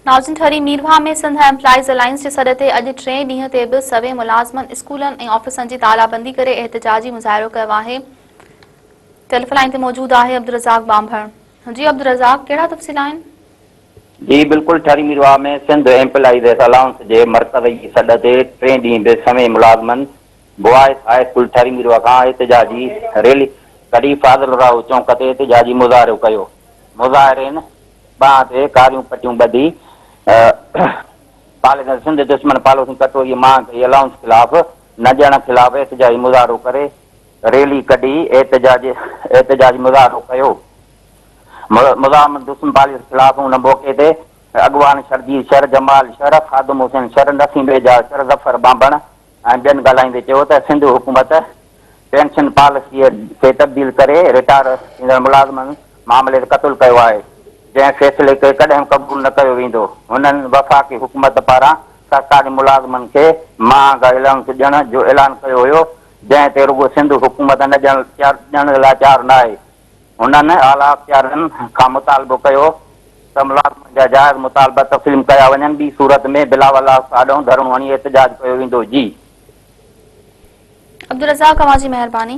ناظرين Thari Mirwah ۾ Sindh employees alliance جي سڏ تي اڄ ٽئين ڏينهن تي به سوين ملازمن اسڪولن ۽ آفيسن جي تالا بندي ڪري احتجاجي مظاهرو ڪيو آهي. ٽيليفون لائين تي موجود آهي عبدالرزاق ٻانڀڻ. جي عبدالرزاق ڪهڙا تفصيل آهن؟ جي بلڪل ٺري ميرواهه ۾ سنڌ ايمپلائيز الائنس جي مرڪز جي سڏ تي ٽئين ڏينهن به سوين ملازمن boys high school Thari Mirwah کان احتجاجي ريلي ڪڍي فاضل راهو چونڪ تي احتجاجي مظاهرو ڪيو. مظاهرين ٻانهن تي ڪاريون پٽيون ٻڌي پاليندڙ سنڌ دشمن پالوسين ڪٽوئي جي مانگ ڪئي الائونس خلاف نه ڏيڻ خلاف احتجاجي مظاهرو ڪري ريلي ڪڍي احتجاج احتجاجي مظاهرو ڪيو مزاحمت دشمن پاليسي خلاف ان موقعي تي اڳواڻ شرجيل شر جمال شر خادم حسين شر نسيم اعجاز شر ظفر ٻانڀڻ ۽ ٻين ڳالهائيندي چيو ته سنڌ حڪومت پينشن پاليسيء کي تبديل ڪري رٽائر ٿيندڙ ملازمن معاملي تي قتل ڪيو آهي، جنهن فيصلي کي ڪڏهن به قبول نه ڪيو ويندو. هنن وفاقي حڪومت پاران سرڪاري ملازمن کي مهانگا الائونس ڏيڻ جو اعلان ڪيو هيو، جنهن تي رڳو سنڌ حڪومت نه ڏيڻ لاء تيار ناهي. هنن اعليٰ اختيارين کان مطالبو ڪيو ته ملازمن جا جائز مطالبا تسليم ڪيا وڃن، ٻي صورت ۾ بلاول هائوس آڏو ڌرڻو هڻي احتجاج ڪيو ويندو. جي. عبدالرزاق اوهان جي مهرباني.